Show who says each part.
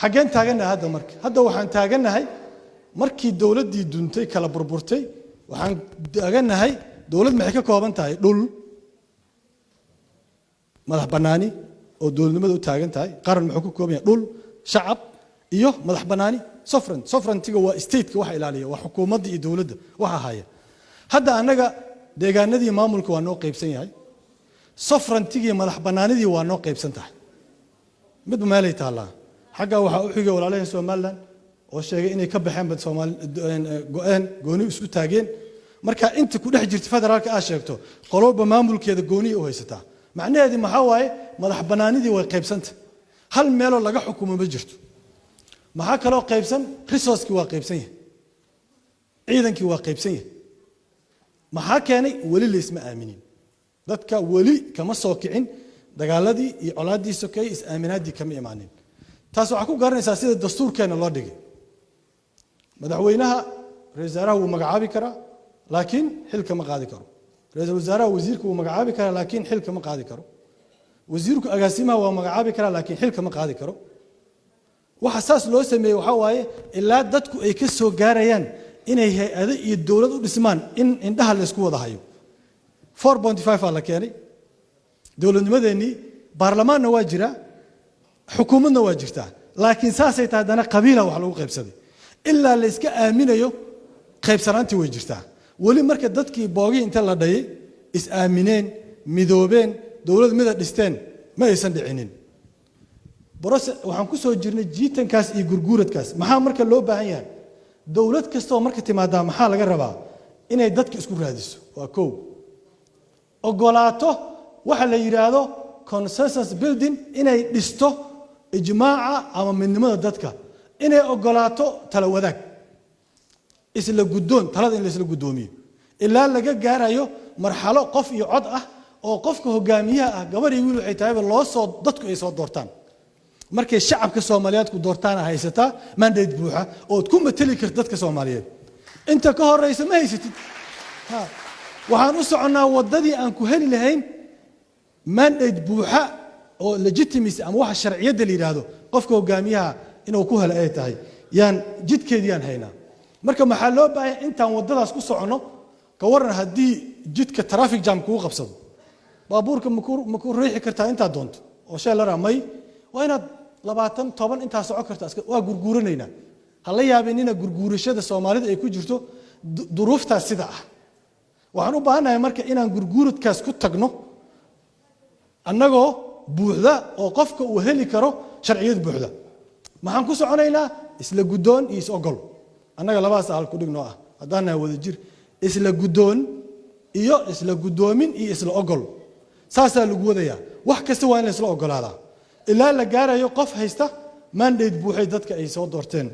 Speaker 1: Xaggeen taagannahay hadda? Marka hadda waxaan taagannahay, markii dowladdii duntay, kala burburtay, waxaan taagannahay dowlad maxay ka kooban tahay? Dhul, madax bannaani oo dowladnimada u taagan tahay. Qaran muxuu ka kooban yahay? Dhul, shacab iyo madax bannaani, sovereign. Sovereigntyga waa stateka waxa ilaaliya, waa xukuumadda iyo dowladda waxa haya. Hadda annaga deegaanadii maamulka waa noo qaybsan yahay, sovereigntigii, madax bannaanidii waa noo qaybsan tahay, midba meelay taallaa. Xaggaa waxaa u xigay walaalaheen Somaliland oo sheegay inay ka baxeen bad Soomaali go-een, gooni isku taageen. Marka inta ku dhex jirta federaalka aad sheegto, qoloba maamulkeeda gooniya u haysataa. Macnaheedii maxaa waaye? Madax bannaanidii way qaybsanta, hal meeloo laga xukumo ma jirto. Maxaa kaloo qaybsan? Resourcekii waa qaybsan yahay, ciidankii waa qaybsan yahay. Maxaa keenay? Weli laysma aaminin. Dadka weli kama soo kicin dagaaladii iyo colaaddii sokeeyey, is-aaminaaddii kama imaanin. Taas waxaa ku garanaysaa sida dastuurkeenna loo dhigay. Madaxweynaha ra-isul wasaaraha wuu magacaabi karaa, laakiin xil kama qaadi karo. Ra-iisul wasaaraha wasiirka wuu magacaabi karaa, laakiin xil kama qaadi karo. Wasiirku agaasimaha waa magacaabi karaa, laakiin xil kama qaadi karo. Waxa saas loo sameeyey waxaa waaye ilaa dadku ay ka soo gaarayaan inay hay-ado iyo dowlad u dhismaan, in indhaha laysku wada hayo. 4.5 aa la keenay dowladnimadeennii. Baarlamaanna waa jiraa, xukuumadna waa jirtaa, laakiin saasay tahay haddana qabiila wax lagu qaybsaday. Ilaa la iska aaminayo, qaybsanaantii way jirtaa weli. Marka dadkii boogihii inta la dhayay is aamineen, midoobeen, dowlad mida dhisteen, ma aysan dhicinin. Process waxaan ku soo jirnay, jiitankaas iyo gurguuradkaas. Maxaa marka loo baahan yahay? Dowlad kastoo marka timaadaa maxaa laga rabaa? Inay dadka isku raadiso waa kow, ogolaato waxa la yidhaahdo consensus building, inay dhisto ijmaaca ama midnimada dadka, inay ogolaato tala wadaag, isla guddoon, talada in la isla guddoomiyo, ilaa laga gaarayo marxalo qof iyo cod ah oo qofka hogaamiyaha ah, gabar iyo wiil waxay tahayba, loo soo dadku ay soo doortaan. Markay shacabka Soomaaliyeed ku doortaana haysataa mandate buuxa ood ku mateli karta dadka Soomaaliyeed. Inta ka horeysa ma haysatid. Waxaan u soconnaa waddadii aan ku heli lahayn mandate buuxa oo legitimacy ama waxa sharciyadda la yidhaahdo, qofka hogaamiyaha inuu ku helo ay tahay, yaan jidkeedii haynaa. Marka maxaa loo baahanya intaan waddadaas ku soconno? Ka waran haddii jidka traffic jam kugu qabsado? Baabuurka maku riixi kartaa intaad doonto oo sheelara? May, waa inaad 20, 10 intaa socon kartaa. Waa gurguuranaynaa. Ha la yaabinina gurguurashada Soomaalida ay ku jirto duruuftaas sida ah. Waxaan u baahannahay marka inaan gurguuradkaas ku tagno annagoo buuxda oo qofka uu heli karo sharciyad buuxda. Maxaan ku soconaynaa? Isla guddoon iyo is-ogol. Annaga labadaas hal ku dhignoo ah haddaan nahay wada jir: isla guddoon iyo isla guddoomin iyo isla ogol. Saasaa lagu wadayaa. Wax kasta waa in la isla ogolaadaa ilaa la gaarayo qof haysta mandate buuxay dadka ay soo doorteen.